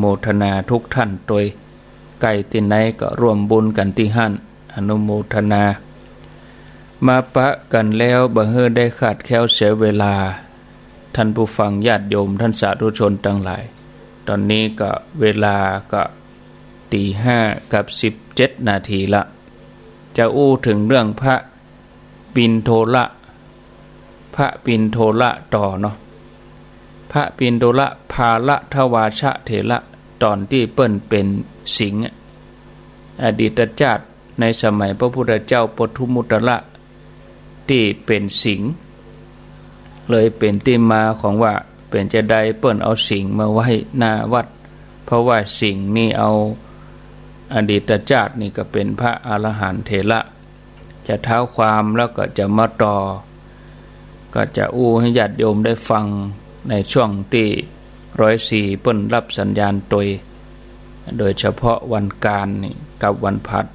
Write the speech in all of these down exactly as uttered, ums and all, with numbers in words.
โมทนาทุกท่านตวย ใก้ตี้ไหนก็ร่วมบุญกั๋นตี้หั้น อนุโมทนา มาปะกั๋นแล้วบ่หื้อได้ขาดแคลนเสียเวลา ท่านผู้ฟังญาติโยมท่านสาธุชนตังหลาย ต๋อนนี้ก็เวลาก็ตี๋ห้ากับสิบเจ็ดนาทีละ จะอู้เถิงเรื่องพระปิณโฑละ พระปิณโฑละต่อเนาะ พระปิณโฑละ ภาละทวาชะเถระ ต๋อนตี้เปิ้นเป๋นสิงห์อะ อดีตจาติในสมัยพระพุทธเจ้าปทุมมุตตระ ตี้เป๋นสิงห์ เลยเป๋นตี้มาของว่าเป๋นจาใดเปิ้นเอาสิงห์มาไว้หน้าวัด เพราะว่าสิงห์นี่เอา อดีตจาตินี่ก็เป๋นพระอรหันต์เถระ จะเท้าความแล้วก็จะมาต่อ ก็จะอู้หื้อญาติโยมได้ฟังในช่วงตี้ร้อยสี่เปิ้นรับสัญญาณตวย โดยเฉพาะวันก๋านนี่กับวันพฤหัส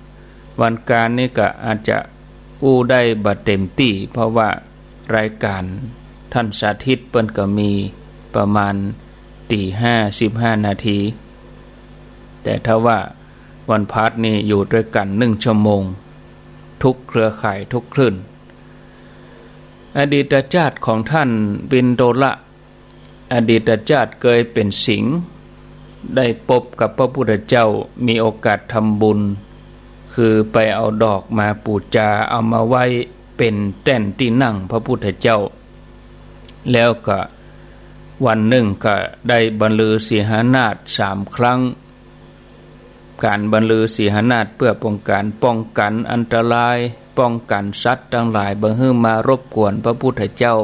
วันก๋านนี่ก็อาจจะอู้ได้บ่เต๋มตี้ เพราะว่ารายก๋านท่านสาธิตเปิ้นก็มีประมาณตี๋ห้าสิบห้านาที แต่ถ้าว่าวันพฤหัสนี่อยู่ตวยกั๋นนึ่งชั่วโมง ทุกเครือข่ายทุกคลื่น อดีตจาติของท่านปิณโฑละ อดีตจาติเกยเป๋นสิงห์ ได้ปบกับพระพุทธเจ้า มีโอกาสทำบุญ คือไปเอาดอกมาปู๋จา เอามาไว้เป๋นแต้นตี้นั่งพระพุทธเจ้า แล้วก็วันนึ่งก็ได้บรรลือสีหนาฏสามครั้ง ก๋านบรรลือสีหนาฏเปื้อป้องกั๋น ป้องกั๋นอันตราย ป้องกั๋นสัตว์ตังหลายบ่หื้อมารบกวนพระพุทธเจ้า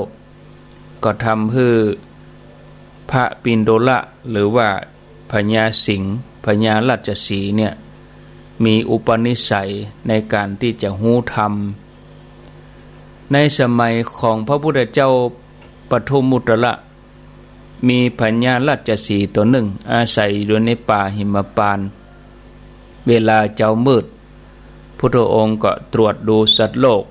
ก็ทำหื้อพระปิณโฑละ หรือว่าพญาสิงห์ พญาราชสีห์เนี่ย มีอุปนิสัยในก๋านตี้จะฮู้ธรรม ในสมัยของพระพุทธเจ้าปทุมมุตตระ มีพญาราชสีห์ตั๋วนึ่ง อาศัยอยู่ในป่าหิมพานต์ เวลาเจ๊ามืด พุทธองค์ก็ตรวจดูสัตว์โลก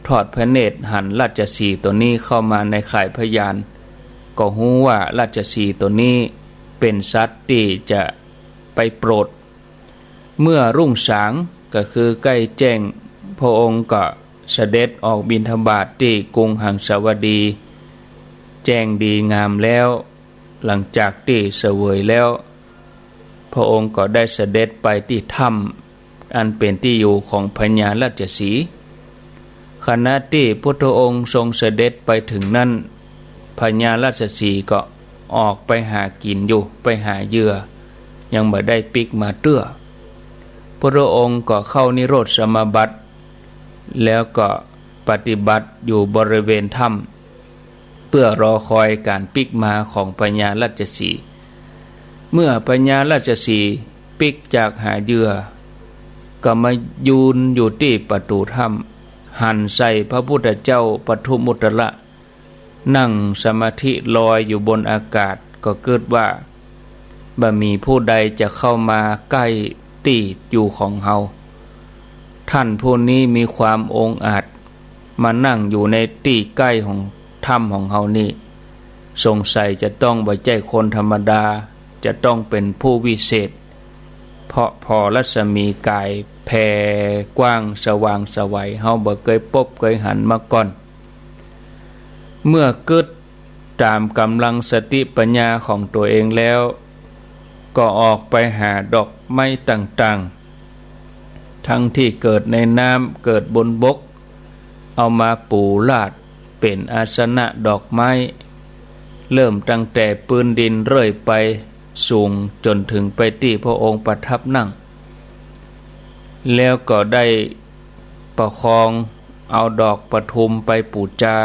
ทอดพระเนตรหันราชสีห์ตั๋วนี้เข้ามาในข่ายพยาน ก็ฮู้ว่าราชสีห์ตั๋วนี้เป๋นสัตว์ตี้จะไปโปรด เมื่อรุ่งสางก็คือใก้แจ้ง พระองค์ก็เสด็จออกบิณฑบาตตี้กรุงหังสาวดี แจ้งดีงามแล้ว หลังจากตี้เสวยแล้ว พระองค์ก็ได้เสด็จไปตี้ถ้ำอันเป๋นตี้อยู่ของพญาราชสีห์ ขณะตี้พุทธองค์ทรงเสด็จไปเถิงนั้น พญาราชสีห์ก็ออกไปหากิ๋นอยู่ ไปหาเหยื่อ ยังบ่ได้ปิ๊กมาเตื้อ พุทธองค์ก็เข้านิโรธสมาบัติ แล้วก็ปฏิบัติอยู่บริเวณถ้ำ เปื้อรอคอยก๋านปิ๊กมาของพญาราชสีห์ เมื่อพญาราชสีห์ปิ๊กจากหาเหยื่อ ก็มายืนอยู่ตี้ประตู๋ถ้ำ หันใส่พระพุทธเจ้าปทุมมุตตระ นั่งสมาธิลอยอยู่บนอากาศ ก็กึ๊ดว่า บ่มีผู้ใดจะเข้ามาใก้ตี้อยู่ของเฮา ท่านผู้นี้มีความองอาจ มานั่งอยู่ในตี้ใก้ของถ้ำของเฮานี่ สงสัยจะต้องบ่ใจ้คนธรรมดา จะต้องเป๋นผู้วิเศษ เพราะผ่อรัศมีกายแผ่กว้างสว่างไสว เฮาบ่เกยปบเกยหันมาก่อน เมื่อกึ๊ดต๋ามก๋ำลังสติปัญญาของตั๋วเองแล้ว ก็ออกไปหาดอกไม้ต่างๆ ทั้งตี้เกิดในน้ำ เกิดบนบก เอามาปู๋ราดเป๋นอาสนะดอกไม้ เริ่มตั้งแต่ปื๊นดินเรื่อยไปสูงจ๋นเถิงไปตี้พระองค์ประทับนั่ง แล้วก็ได้ประคองเอาดอกปทุมไปปู๋จา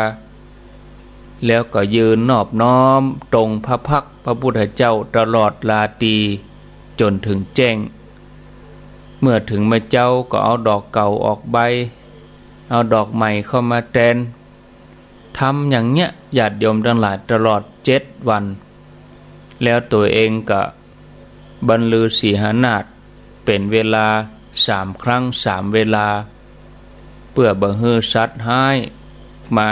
แล้วก็ยืนนอบน้อมตรงพระพักตร์พระพุทธเจ้าตลอดราตรีจ๋นเถิงแจ้ง เมื่อเถิงเมื่อเจ๊าก็เอาดอกเก่าออกใบ เอาดอกใหม่เข้ามาแตน ทำอย่างเนี้ยญาติโยมตังหลายตลอดเจ็ดวัน แล้วตั๋วเองก็บรรลือสีหนาฏเป๋นเวลาสามครั้งสามเวลา เปื้อบ่หื้อสัตว์ฮ้ายมา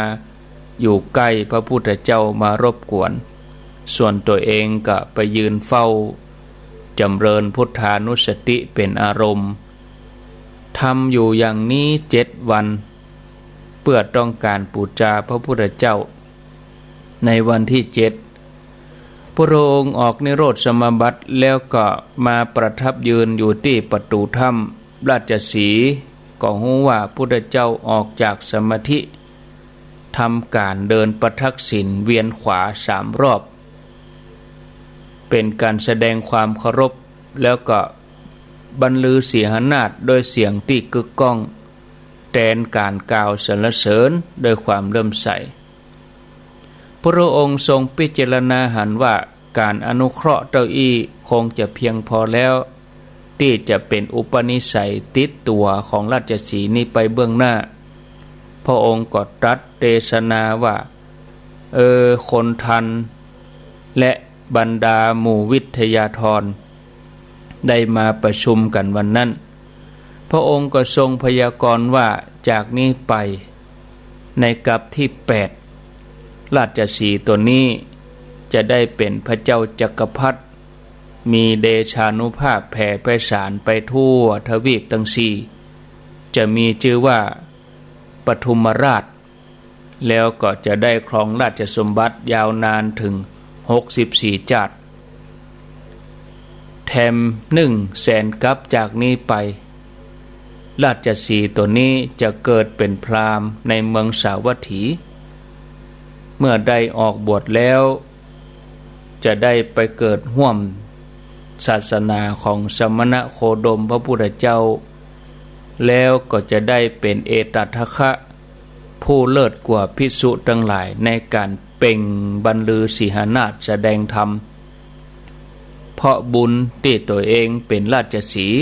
อยู่ใก้พระพุทธเจ้ามารบกวน ส่วนตั๋วเองก็ไปยืนเฝ้า จำเริญพุทธานุสติเป็นอารมณ์ ทำอยู่อย่างนี้เจ็ดวัน เพื่อต้องการปู๋จาพระพุทธเจ้า ในวันตี้เจ็ด พระองค์ออกนิโรธสมาบัติแล้วก็มาประทับยืนอยู่ตี้ประตู๋ถ้ำ ราชสีห์ก็ฮู้ว่าพุทธเจ้าออกจากสมาธิ ทำก๋านเดินประทักษิณเวียนขวาสามรอบ เป็นก๋านแสดงความเคารพ แล้วก็บรรลือสีหนาฏด้วยเสียงตี้กึกก้อง แตนก๋านกล่าวสรรเสริญด้วยความเลื่อมใส พระองค์ทรงพิจารณาหันว่าก๋านอนุเคราะห์เต้าอี้คงจะเพียงพอแล้ว ตี้จะเป๋นอุปนิสัยติดตั๋วของราชสีห์นี้ไปเบื้องหน้า พระองค์ก็ตรัสเตสนาว่า เออ คนทัน และบรรดาหมู่วิทยาธร ได้มาประชุมกั๋นวันนั้น พระองค์ก็ทรงพยากรณ์ว่า จากนี้ไป ในกัปตี้แปด ราชสีห์ตั๋วนี้จะได้เป๋นพระเจ้าจักรพรรดิ มีเดชานุภาพแผ่ไพศาลไปทั่วทวีปตังสี่ จะมีจื้อว่าปทุมราช แล้วก็จะได้ครองราชสมบัติยาวนานเถิงหกสิบสี่จ๊าติ แถมนึ่งแสนกัปจากนี้ไป ราชสีห์ตั๋วนี้จะเกิดเป๋นพราหมณ์ในเมืองสาวัตถี เมื่อได้ออกบวชแล้ว จะได้ไปเกิดฮ่วมศาสนาของสมณะโคดมพระพุทธเจ้า แล้วก็จะได้เป๋นเอตทัคคะ ผู้เลิศกว่าภิกษุตังหลายในก๋านเปล่งบรรลือสีหนาฏแสดงธรรม เพราะบุญตี้ตั๋วเองเป๋นราชสีห์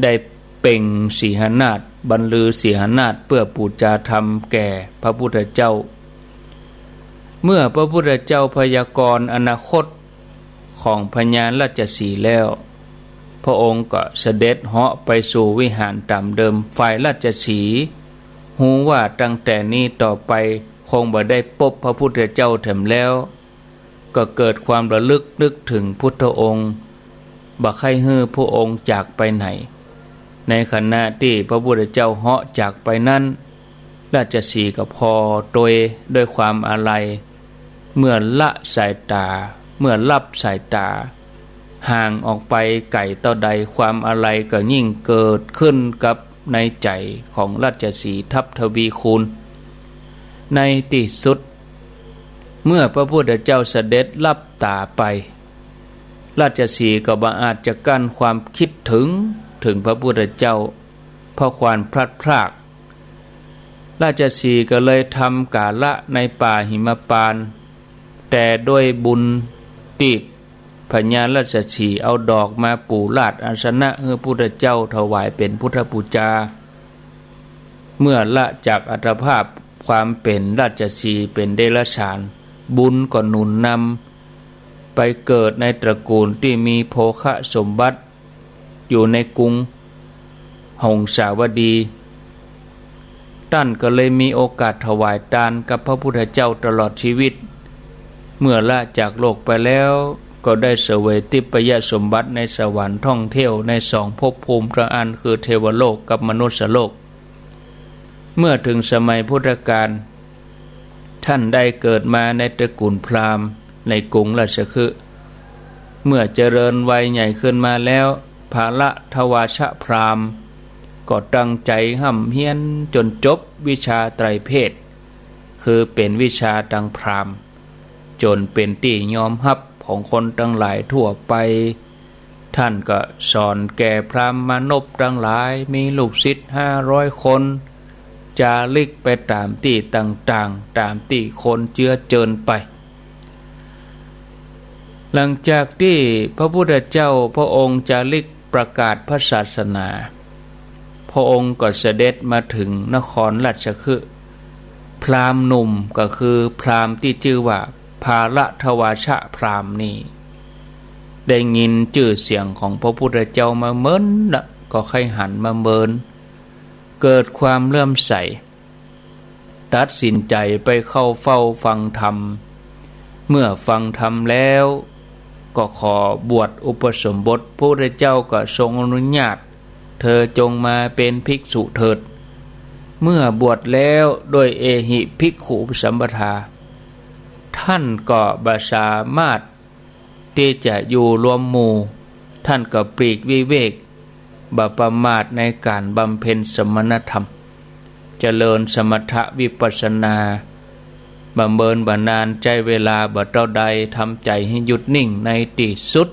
ได้เปล่งสีหนาฏ บรรลือสีหนาฏเพื่อปู๋จาธรรมแก่พระพุทธเจ้า เมื่อพระพุทธเจ้าพยากรณ์อนาคตของพญาราชสีห์แล้ว พระองค์ก็เสด็จเหาะไปสู่วิหารต๋ามเดิม ฝ่ายราชสีห์ ฮู้ว่าตั้งแต่นี้ต่อไปคงบ่ได้ปบพระพุทธเจ้าแถมแล้ว ก็เกิดความระลึกนึกเถิงพุทธองค์ บ่ใค่หื้อพระองค์จากไปไหน ในขณะตี้พระพุทธเจ้าเหาะจากไปนั้น ราชสีห์ก็ผ่อตวยด้วยความอาลัย เมื่อละสายต๋า เมื่อลับสายต๋า ห่างออกไปไก๋เต้าใด ความอาลัยก็ยิ่งเกิดขึ้นกับในใจ๋ของราชสีห์ทับทวีคูณ ในตี้สุด เมื่อพระพุทธเจ้าเสด็จลับต๋าไป ราชสีห์ก็บ่อาจจะกั้นความกึ๊ดเถิง เถิงพระพุทธเจ้า เพราะความพลัดพราก ราชสีห์ก็เลยทำก๋าละในป่าหิมพานต์ แต่ด้วยบุญตี้พญาราชสีห์เอาดอกมาปู๋ราชอาสนะหื้อพุทธเจ้าถวายเป๋นพุทธปู๋จา เมื่อละจากอัตภาพความเป๋นราชสีห์เป๋นเดรัจฉาน บุญก็หนุนนำไปเกิดในตระกูลตี้มีโภคสมบัติอยู่ในกรุงหงสาวดี ต้านก็เลยมีโอกาสถวายตานกับพระพุทธเจ้าตลอดชีวิต เมื่อละจากโลกไปแล้ว ก็ได้เสวยทิพยสมบัติในสวรรค์ท่องเที่ยวในสองภพภูมิเต้าอั้น คือเทวโลกกับมนุสสโลก เมื่อเถิงสมัยพุทธกาล ต้านได้เกิดมาในตระกูลพราหมณ์ในกรุงราชคฤห์ เมื่อเจริญวัยใหญ่ขึ้นมาแล้ว ภาระทวาชพราหมณ์ก็ตั้งใจ๋ฮ่ำเฮียนจ๋นจบวิชาไตรเพศ คือเป๋นวิชาตางพราหมณ์ จ๋นเป๋นตี้ยอมฮับของคนตังหลายทั่วไป ต้านก็สอนแก่พราหมณ์มานพตังหลาย มีลูกศิษย์ห้าร้อยคน จาริกไปต๋ามตี้ต่างๆ ต๋ามตี้คนเจื้อเจิญไป หลังจากตี้พระพุทธเจ้าพระองค์จาริกประกาศพระศาสนา พระองค์ก็เสด็จมาเถิงนครราชคฤห์ พราหมณ์หนุ่มก็คือพราหมณ์ตี้จื้อว่าภาระทวาชพราหมณ์นี้ ได้ยินจื้อเสียงของพระพุทธเจ้ามาเมินละ ก็ใค่หันมาเมิน เกิดความเลื่อมใส ตัดสินใจ๋ไปเข้าเฝ้าฟังธรรม เมื่อฟังธรรมแล้ว ก็ขอบวชอุปสมบท พระพุทธเจ้าก็ทรงอนุญาต เธอจงมาเป็นภิกษุเถิด เมื่อบวชแล้วด้วยเอหิภิกขุอุปสัมปทา ท่านก็บ่สามารถ ตี้จะอยู่รวมหมู่ ท่านก็ปลีกวิเวก บ่ประมาทในก๋านบำเพ็ญสมณธรรม เจริญสมถวิปัสสนา บ่เมินบ่นาน ใจ๊เวลาบ่เต้าใด ทำใจ๋หื้อหยุดนิ่ง ในตี้สุด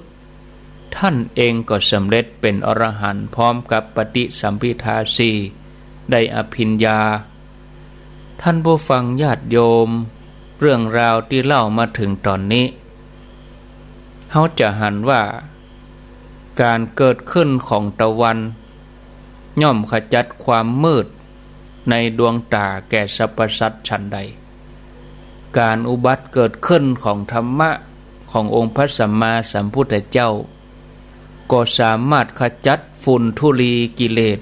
ท่านเองก็สำเร็จเป๋นอรหันต์ พร้อมกับปฏิสัมภิทาสี่ ได้อภิญญา ท่านผู้ฟังญาติโยม เรื่องราวตี้เล่ามาเถิงต๋อนนี้ เฮาจะหันว่า ก๋านเกิดขึ้นของตะวัน ย่อมขจัดความมืดในดวงต๋าแก่สรรพสัตว์ฉันใด ก๋านอุบัติเกิดขึ้นของธรรมะขององค์พระสัมมาสัมพุทธเจ้า ก็สามารถขจัดฝุ่นธุลีกิเลส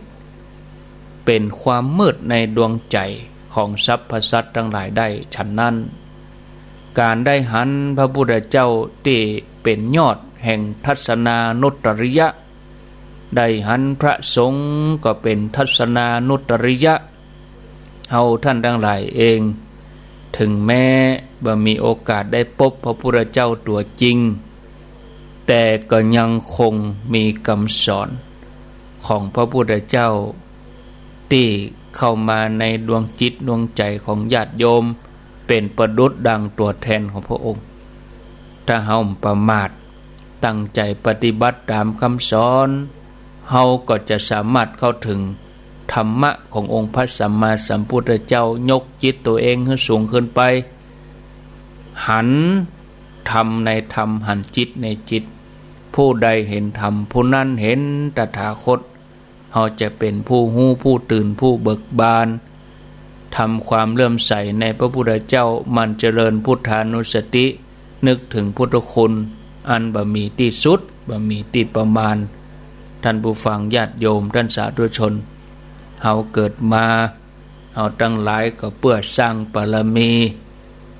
เป๋นความมืดในดวงใจ๋ของสรรพสัตว์ตังหลายได้ฉันนั้น ก๋านได้หันพระพุทธเจ้าตี้เป๋นยอดแห่งทัศนานุตตริยะ ได้หันพระสงฆ์ก็เป๋นทัศนานุตตริยะ เฮาท่านตังหลายเอง เถิงแม้บ่มีโอกาสได้ปบพระพุทธเจ้าตั๋วจริง แต่ก็ยังคงมีกำสอนของพระพุทธเจ้า ตี้เข้ามาในดวงจิตดวงใจ๋ของญาติโยม เป๋นประดุจดังตั๋วแทนของพระองค์ ถ้าเฮาบ่ประมาท ตั้งใจ๋ปฏิบัติต๋ามกำสอน เฮาก็จะสามารถเข้าเถิงธรรมะขององค์พระสัมมาสัมพุทธเจ้า ยกจิตตั๋วเองหื้อสูงขึ้นไป หันธรรมในธรรม หันจิตในจิต ผู้ใดเห็นธรรม ผู้นั้นเห็นตถาคต เฮาจะเป๋นผู้ฮู้ ผู้ตื่น ผู้เบิกบาน ทำความเลื่อมใสในพระพุทธเจ้า หมั่นเจริญพุทธานุสติ นึกเถิงพุทธคุณ อันบ่มีตี้สุด บ่มีตี้ประมาณ ท่านผู้ฟังญาติโยม ท่านสาธุชน เฮาเกิดมา เฮาตังหลายก็เปื้อสร้างบารมี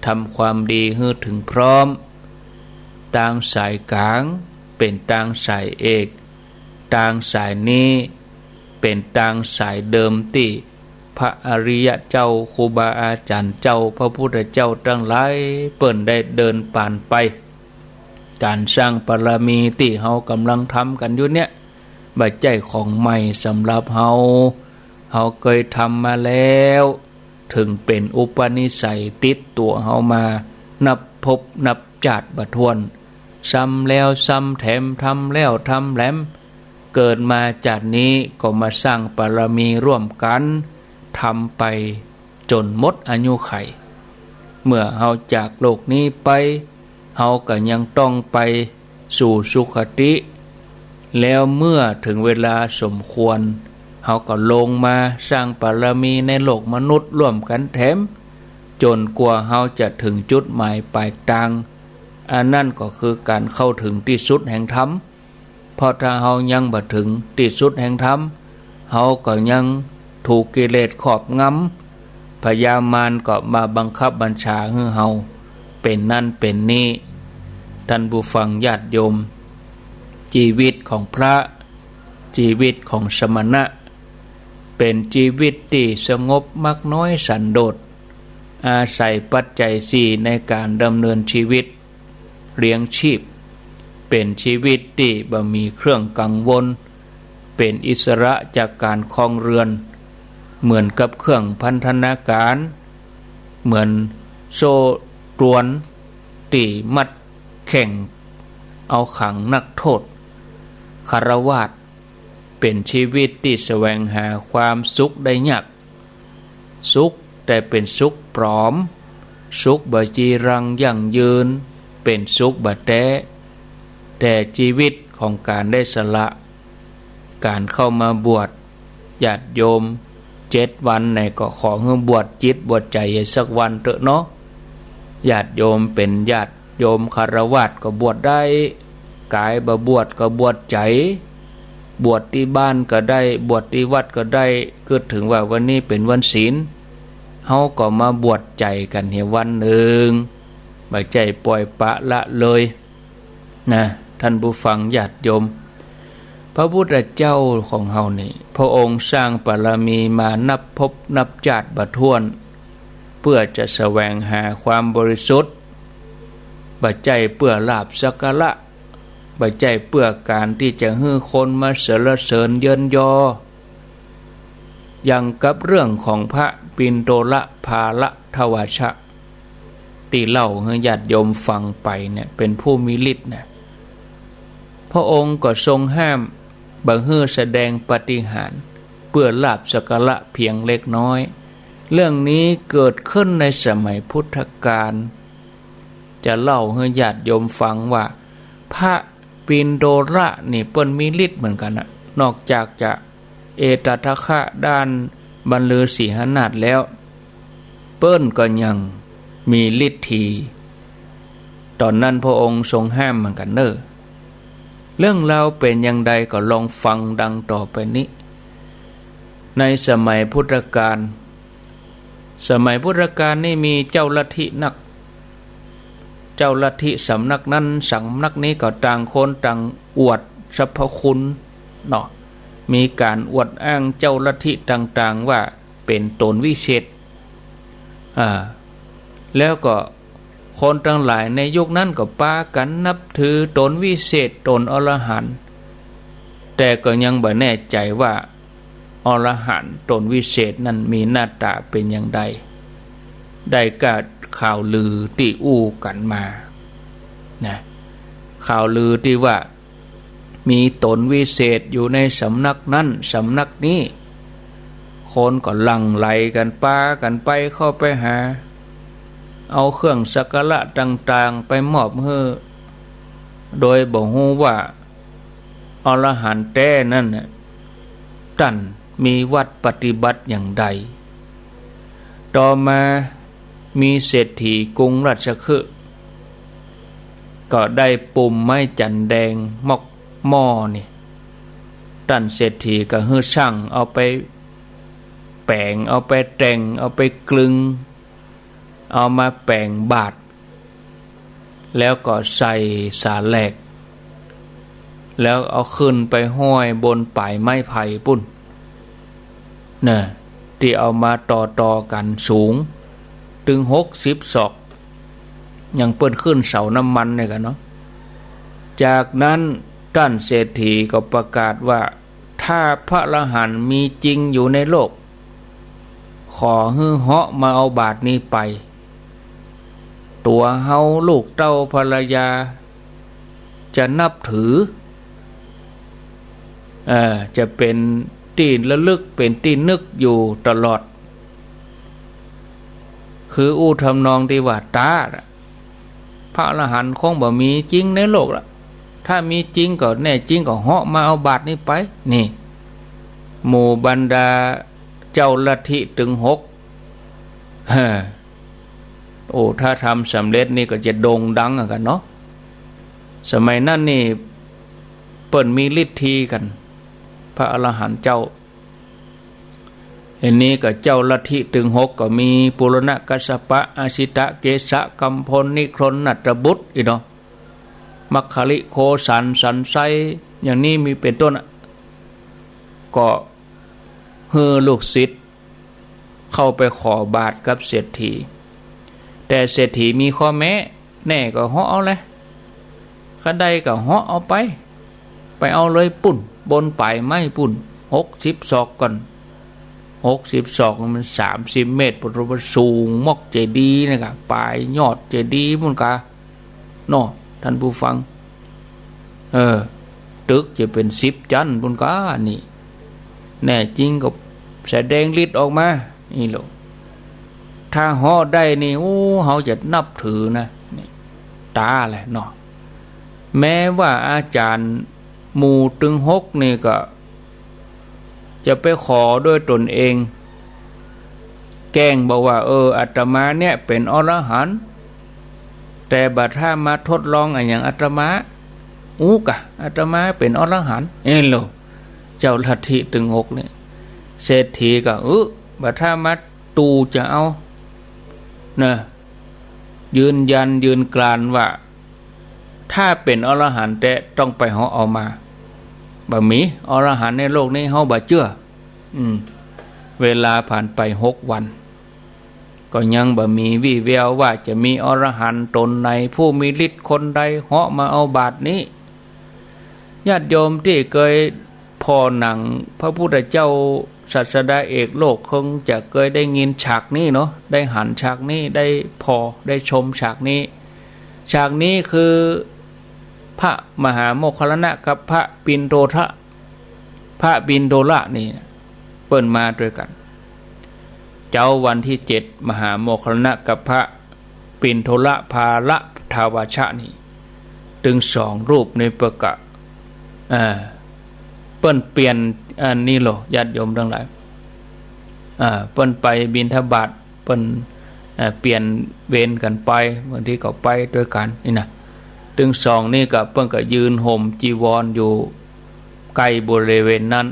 ทำความดีหื้อเถิงพร้อม ตางสายก๋าง เป๋นตางสายเอก ตางสายนี้เป๋นตางสายเดิมตี้พระอริยะเจ้า ครูบาอาจ๋ารย์เจ้า พระพุทธเจ้าตังหลายเปิ้นได้เดินป๋านไป ก๋านสร้างบารมีตี้เฮากำลังทำกั๋นอยู่เนี่ย บ่ใจ้ของใหม่สำหรับเฮา เฮาเกยทำมาแล้ว เถิงเป๋นอุปนิสัยติดตั๋วเฮามา นับภพนับจาติบ่ถ้วน ซ้ำแล้วซ้ำแถม ทำแล้วทำแหลม เกิดมาจาตินี้ก็มาสร้างบารมีร่วมกั๋น ทำไปจ๋นหมดอายุขัย เมื่อเฮาจากโลกนี้ไป เฮาก็ยังต้องไปสู่สุคติ แล้วเมื่อเถิงเวลาสมควร เฮาก็ลงมาสร้างบารมีในโลกมนุษย์ร่วมกั๋นแถม จ๋นกว่าเฮาจะเถิงจุดหมายป๋ายตาง อันนั้นก็คือก๋านเข้าเถิงตี้สุดแห่งธรรม เพราะถ้าเฮายังบ่เถิงตี้สุดแห่งธรรม เฮาก็ยังถูกกิเลสครอบงำ พญามารก็มาบังคับบัญชาหื้อเฮาเป๋นนั้นเป๋นนี้ ท่านผู้ฟังญาติโยม จีวิตของพระ จีวิตของสมณะ เป๋นจีวิตตี้สงบมักน้อยสันโดษ อาศัยปัจจัยสี่ในก๋านดำเนินจีวิต เลี้ยงชีพ เป๋นจีวิตตี้บ่มีเครื่องกังวล เป๋นอิสระจากก๋านครองเรือน เหมือนกับเครื่องพันธนาก๋าร เหมือนโซ่ตรวนตี้มัดแข้งเอาขังนักโทษ ฆราวาส เป๋นจีวิตตี้แสวงหาความสุขได้ยาก สุขแต่เป๋นสุขปลอม สุขบ่จีรังยั่งยืน เป๋นสุขบ่แต๊ แต่จีวิตของก๋านได้สละ ก๋านเข้ามาบวช ญาติโยม เจ็ดวันไหนก็ขอหื้อบวชจิตบวชใจ๋สักวันเต๊อะเนาะ ญาติโยมเป๋นญาติโยมฆราวาสก็บวชได้ ก๋ายบ่บวชก็บวชใจ๋ บวชตี้บ้านก็ได้ บวชตี้วัดก็ได้ กึ๊ดเถิงว่าวันนี้เป๋นวันศีล เฮาก็มาบวชใจ๋กั๋นเหียวันนึ่ง บ่ใจ้ป่อยปละละเลย นะ ท่านผู้ฟังญาติโยม พระพุทธเจ้าของเฮานี่ พระองค์สร้างบารมีมานับภพนับจาติบ่ถ้วน เปื้อจะแสวงหาความบริสุทธิ์ บ่ใจ้เปื้อลาภสักการะ บ่ใจ้เปื้อก๋านตี้จะหื้อคนมาสรรเสริญเยินยอ อย่างกับเรื่องของพระปิณโตรภาละทวาชะ ตี้เล่าหื้อญาติโยมฟังไปเนี่ย เป๋นผู้มีฤทธิ์นะ พระองค์ก็ทรงห้ามบ่หื้อแสดงปาฏิหาริย์เปื้อลาภสักการะเพียงเล็กน้อย เรื่องนี้เกิดขึ้นในสมัยพุทธกาล จะเล่าหื้อญาติโยมฟังว่า พระปิณโตรนี่เปิ้นมีฤทธิ์เหมือนกั๋นนะ นอกจากจะเอตทัคคะด้านบรรลือสีหนาฏแล้ว เปิ้นก็ยังมีฤทธี ต๋อนนั้นพระองค์ทรงห้ามเหมือนกั๋นเน่อ เรื่องราวเป๋นอย่างใดก็ลองฟังดังต่อไปนี้ ในสมัยพุทธกาล สมัยพุทธกาลนี่มีเจ้าลัทธินัก เจ้าลัทธิสำนักนั้นสำนักนี้ก็ต่างคนต่างอวดสรรพคุณเนาะ มีก๋านอวดอ้างเจ้าลัทธิต่างๆ ว่าเป๋นต๋นวิเศษ อ่า แล้วก็คนตังหลายในยุคนั้นก็ปากั๋นนับถือต๋นวิเศษ ต๋นอรหันต์ แต่ก็ยังบ่แน่ใจ๋ว่า อรหันต์ต๋นวิเศษนั้นมีหน้าต๋าเป๋นอย่างใด ได้ก้าข่าวลือตี้อู้กั๋นมา นะ ข่าวลือตี้ว่า มีต๋นวิเศษอยู่ในสำนักนั้นสำนักนี้ คนก็หลั่งไหลกั๋นปากั๋นไปเข้าไปหา เอาเครื่องสักการะต่างๆ ไปมอบหื้อ โดยบ่ฮู้ว่า อรหันต์แต๊นั้นน่ะ ต้านมีวัตรปฏิบัติอย่างใด ต่อมามีเศรษฐีกรุงราชคฤห์ ก็ได้ปุ่มไม้จันแดงมอกหม้อนี่ ต้านเศรษฐีก็หื้อช่างเอาไปแป๋ง เอาไปแต่ง เอาไปกลึง เอามาแป๋งบาตร แล้วก็ใส่สาแหลก แล้วเอาขึ้นไปห้อยบนป๋ายไม้ไผ่ปู้น เน่อ ตี้เอามาต่อๆ กั๋นสูง ตึงหกสิบศอก อย่างเปิ้นขึ้นเสาน้ำมันเนี่ยกั๋นเนาะ จากนั้นต้านเศรษฐีก็ประกาศว่า ถ้าพระอรหันต์มีจริงอยู่ในโลก ขอหื้อเหาะมาเอาบาตรนี้ไป ตั๋วเฮาลูกเต้าภรรยาจะนับถือ เอ่อ จะเป๋นตี้ระลึก เป๋นตี้นึกอยู่ตลอด คืออู้ทำนองตี้ว่าต๋า พระอรหันต์คงบ่มีจริงในโลกละ ถ้ามีจริงก็แน่จริงก็เหาะมาเอาบาตรนี้ไป นี่ หมู่บรรดาเจ้าลัทธิตึงหก เฮ้อ โอ้ ถ้าทำสำเร็จนี่ก็จะโด่งดังเหมือนกั๋นเนาะ สมัยนั้นนี่เปิ้นมีฤทธีกั๋น พระอรหันต์เจ้า อันนี้ก็เจ้าลัทธิตึงหกก็มี ปูรณกัสสปะ อาสิตะ เกสะ กัมพล นิครน นัตตบุตร อี้เนาะ มัคคลิโคสาร สันไชย อย่างนี้มีเป๋นต้นอะ ก็หื้อลูกศิษย์เข้าไปขอบาตรกับเศรษฐี แต่เศรษฐีมีข้อแม้ แน่ก็เหาะเอาแหละ ใค่ได้ก็เหาะเอาไป ไปเอาเลยปู้น บนป๋ายไม้ปู้น หกสิบศอกก่อน หกสิบศอกมันสามสิบเมตร ปู้น สูงมอกเจดีย์นะกะ ป๋ายยอดเจดีย์ปู้นกา เนาะ ท่านผู้ฟัง เออ ตึกจะเป๋นสิบจั๊นปู้นกา นี่ แน่จริงก็แสดงฤทธิ์ออกมา นี่โล ถ้าเหาะได้นี่ โอ้ เฮาจะนับถือนะ นี่ ต๋าแหละเนาะ แม้ว่าอาจ๋ารย์หมู่ตึงหกนี่ก็ จะไปขอด้วยตนเอง แกล้งบอกว่า เออ อาตมาเนี่ยเป๋นอรหันต์ แต่บ่าถ้ามาทดลองอะหยังอาตมา อู้กะ อาตมาเป๋นอรหันต์ เอ้ยโล เจ้าลัทธิตึงหกเนี่ย เศรษฐีก็ เออ บ่าถ้ามาตู่จะเอา นะ ยืนยันยืนกรานว่า ถ้าเป๋นอรหันต์แต๊ต้องไปเหาะเอามา บ่มี อรหันต์ในโลกนี้เฮาบ่เจื้อ อืม เวลาผ่านไปหกวัน ก็ยังบ่มีวี่แววว่าจะมีอรหันต์ต๋นไหน ผู้มีฤทธิ์คนใดเหาะมาเอาบาตรนี้ ญาติโยมตี้เกยผ่อหนังพระพุทธเจ้าศาสดาเอกโลกคงจะเกยได้ยินฉากนี้เนาะ ได้หันฉากนี้ ได้ผ่อ ได้ชมฉากนี้ ฉากนี้คือพระมหาโมคคัลลานะกับพระปิณโฑทะ พระปิณโฑทะนี่เปิ้นมาตวยกั๋น เจ๊าวันตี้เจ็ด มหาโมคคัลลานะกับพระปิณโฑทะ ภาละทวาชะนี่ ตึงสองรูปนี้เปิ้นก็ อ่า เปิ้นเปลี่ยน อันนี้โล ญาติโยมตังหลาย อ่า เปิ้นไปบิณฑบาต เปิ้น อ่า เปลี่ยนเวรกั๋นไป บางทีก็ไปตวยกั๋นนี่นะ ตึงสองนี่ก็เปิ้นก็ยืนห่มจีวรอยู่ใก้บริเวณนั้น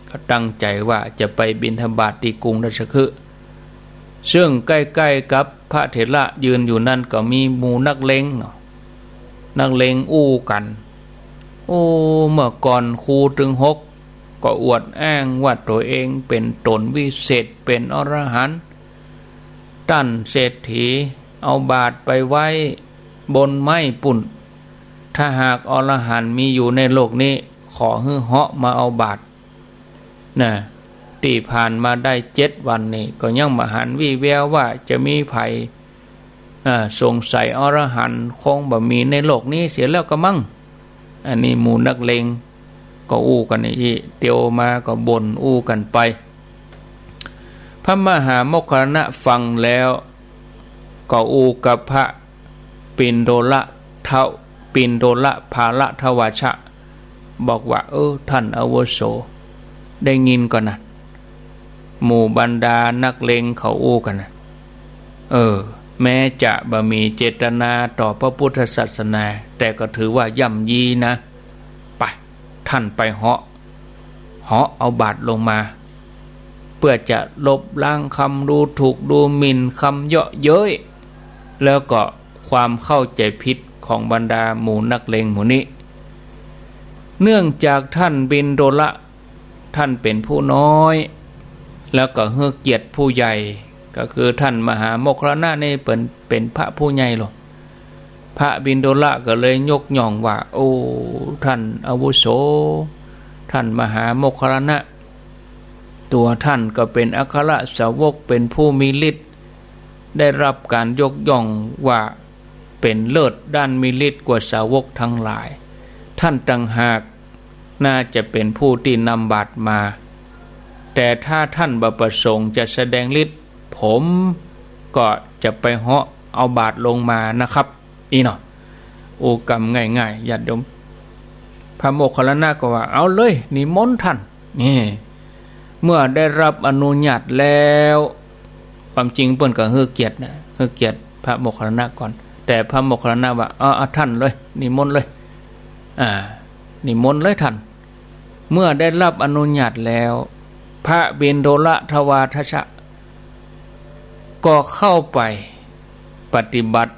ก็ตั้งใจ๋ว่าจะไปบิณฑบาตตี้กรุงราชคฤห์ เซิ่งใก้ๆ กับพระเถระยืนอยู่นั้นก็มีหมู่นักเลงเนาะ นักเลงอู้กั๋น โอ้ เมื่อก่อนครูตึงหกก็อวดอ้างว่าตั๋วเองเป๋นต๋นวิเศษ เป๋นอรหันต์ ต้านเศรษฐีเอาบาตรไปไว้บนไม้ปุ้น ถ้าหากอรหันต์มีอยู่ในโลกนี้ ขอหื้อเหาะมาเอาบาตร นะ ตี้ผ่านมาได้เจ็ดวันนี่ ก็ยังบ่หันวี่แววว่าจะมีใผ อ่า สงสัยอรหันต์คงบ่มีในโลกนี้เสียแล้วกระมัง อันนี้หมู่นักเลงก็อู้กั๋นอี้ เตียวมาก็บ่นอู้กั๋นไป พระมหาโมคคัลลานะฟังแล้ว ก็อู้กับพระปิณโฑทะ ปิณโฑทะ ภาละทวาชะ บอกว่า เออ ท่านอาวุโส ได้ยินก่อนะ หมู่บรรดานักเลงเขาอู้กั๋นนะ เออ แม้จะบ่มีเจตนาต่อพระพุทธศาสนา แต่ก็ถือว่าย่ำยีนะ ไป ท่านไปเหาะ เหาะเอาบาตรลงมา เพื่อจะลบล้างคำดูถูกดูหมิ่น คำเยาะเย้ย แล้วก็ความเข้าใจ๋ผิดของบรรดาหมู่นักเลงหมู่นี้ เนื่องจากท่านปิณโฑทะ ท่านเป๋นผู้น้อย แล้วก็หื้อเกียรติผู้ใหญ่ ก็คือท่านมหาโมคคัลลานะนี่เป๋น เป๋นพระผู้ใหญ่โล พระปิณโฑทะก็เลยยกย่องว่า โอ้ ท่านอาวุโส ท่านมหาโมคคัลลานะ ตั๋วท่านก็เป๋นอัครสาวก เป๋นผู้มีฤทธิ์ ได้รับก๋านยกย่องว่าเป๋นเลิศด้านมีฤทธิ์กว่าสาวกตังหลาย ท่านต่างหากน่าจะเป๋นผู้ตี้นำบาตรมา แต่ถ้าท่านบ่ประสงค์จะแสดงฤทธิ์ ผมก็จะไปเหาะเอาบาตรลงมานะครับ อี้เนาะ อู้กำง่ายๆ ญาติโยม พระโมคคัลลานะก็ว่า เอาเลย นิมนต์ท่าน นี่ เมื่อได้รับอนุญาตแล้ว ความจริงเปิ้นก็หื้อเกียรตินะ หื้อเกียรติพระโมคคัลลานะก่อน แต่พระโมคคัลลานะว่า เอา เอาท่านเลย นิมนต์เลย อ่า นิมนต์เลยท่าน เมื่อได้รับอนุญาตแล้ว พระปิณโฑทะ ภาละทวาชะ ก็เข้าไปปฏิบัติ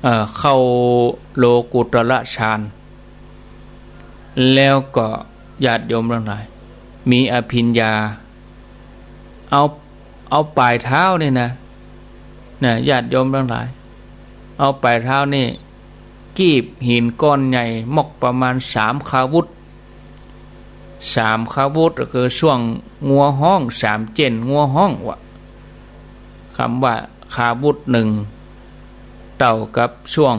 เอ่อ เข้าโลกุตตรฌาน แล้วก็ญาติโยมตังหลาย มีอภิญญา เอา เอาป๋ายเท้านี่นะ นะ ญาติโยมตังหลาย เอาป๋ายเท้านี่ กีบหินก้อนใหญ่มอกประมาณสามขาวุธ สามขาวุธก็คือส่วงงัวฮ้อง สามเจ้นงัวฮ้องวะ กำว่าขาวุธนึ่ง เต้ากับส่วง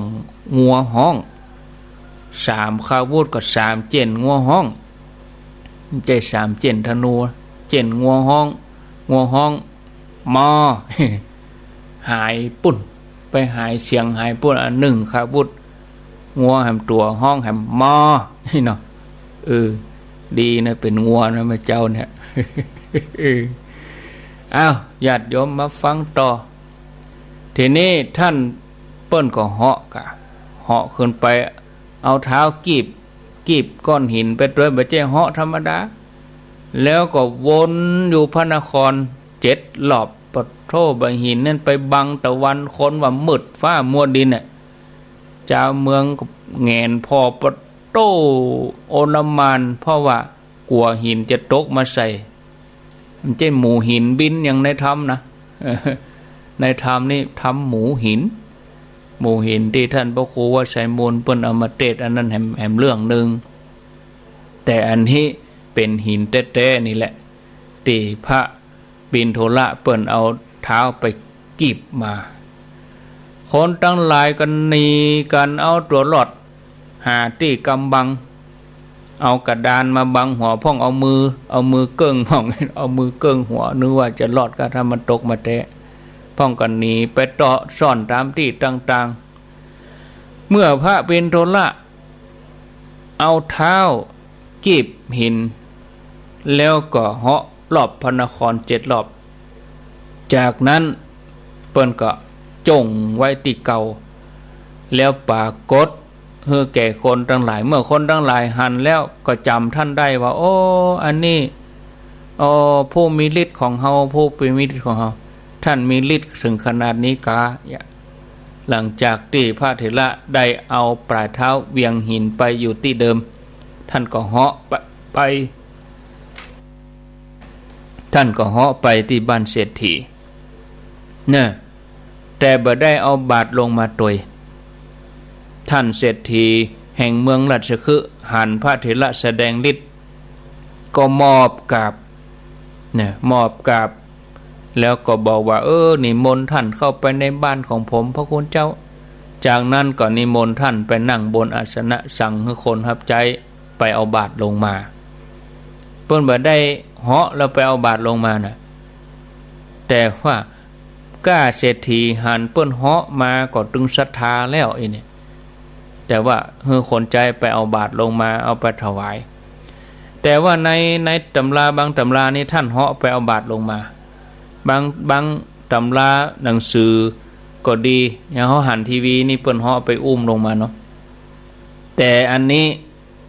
งัวฮ้อง สามขาวุธก็สามเจ้นงัวฮ้อง บ่ใจ้สามเจ้นธนู เจ้นงัวฮ้อง งัวฮ้อง มอ หายปุ้น ไปหายเสียงหายปุ้น อันนึ่งขาวุธ งัวแหมตั๋วฮ้องแหมมอ นี่เนาะ เออ ดีนะเป๋นงัวนะแม่เจ้าเนี่ย เออ อ้าว ญาติโยมมาฟังต่อ ทีนี้ท่านเปิ้นก็เหาะกะ เหาะขึ้นไป เอาเท้ากีบ กีบก้อนหินไปตวย บ่ใจ้เหาะธรรมดา แล้วก็วนอยู่พระนครเจ็ดรอบ ปะโธ่ บ่าหินนั้นไปบังตะวัน คนว่ามืดฟ้ามัวดินน่ะ จาวเมืองก็แหงนผ่อปะโต้ โอลหม่าน เพราะว่ากั๋วหินจะตกมาใส่ มันใจ้หมู่หินบินอย่างในธรรมนะ ในธรรมนี่ธรรมหมู่หิน หมู่หินตี้ท่านพระครูวัดไชยมูลเปิ้นเอามาเตสน์ อันนั้นแหม แหมเรื่องนึ่ง แต่อันนี้เป๋นหินแต๊ๆ นี่แหละ ตี้พระปิณโฑละเปิ้นเอาเท้าไปกีบมา คนตังหลายก็หนีกั๋นเอาตั๋วรอด หาตี้กำบัง เอากระดานมาบังหัวพ่อง เอามือ เอามือเกิ่งพ่อง เอามือเกิ่งหัว นึกว่าจะรอดก้า ถ้ามันตกมาแต๊ พ่องก็หนีไปเตาะซ่อนต๋ามตี้ต่างๆ เมื่อพระปิณโฑละเอาเท้ากีบหิน แล้วก็เหาะรอบพระนครเจ็ดรอบ จากนั้นเปิ้นก็จ้งไว้ตี้เก่า แล้วปรากฏหื้อแก่คนตังหลาย เมื่อคนตังหลายหันแล้วก็จ๋ำท่านได้ว่า โอ้ อันนี้ โอ้ ผู้มีฤทธิ์ของเฮา ผู้มีฤทธิ์ของเฮา ท่านมีฤทธิ์เถิงขนาดนี้กา หลังจากตี้พระเถระได้เอาป๋ายเท้าเหวียงหินไปอยู่ตี้เดิม ท่านก็เหาะไป ไป ท่านก็เหาะไปตี้บ้านเศรษฐี เน่อ แต่บ่ได้เอาบาตรลงมาตวย ท่านเศรษฐีแห่งเมืองราชคฤห์หันพระเถระแสดงฤทธิ์ ก็มอบกราบ เน่อ มอบกราบ แล้วก็บอกว่า เออ นิมนต์ท่านเข้าไปในบ้านของผม พระคุณเจ้า จากนั้นก็นิมนต์ท่านไปนั่งบนอาสนะ สั่งหื้อคนฮับใจ๊ไปเอาบาตรลงมา เปิ้นบ่ได้เหาะแล้วไปเอาบาตรลงมานะ แต่ว่าก้าเศรษฐีหันเปิ้นเหาะมาก็ตึงศรัทธาแล้วอี้นี่ แต่ว่าหื้อคนใจ๊ไปเอาบาตรลงมา เอาไปถวาย แต่ว่าใน ในตำราบางตำรานี่ท่านเหาะไปเอาบาตรลงมา บาง บางตำราหนังสือก็ดี อย่างเฮาหันทีวีนี่เปิ้นเหาะไปอุ้มลงมาเนาะ แต่อันนี้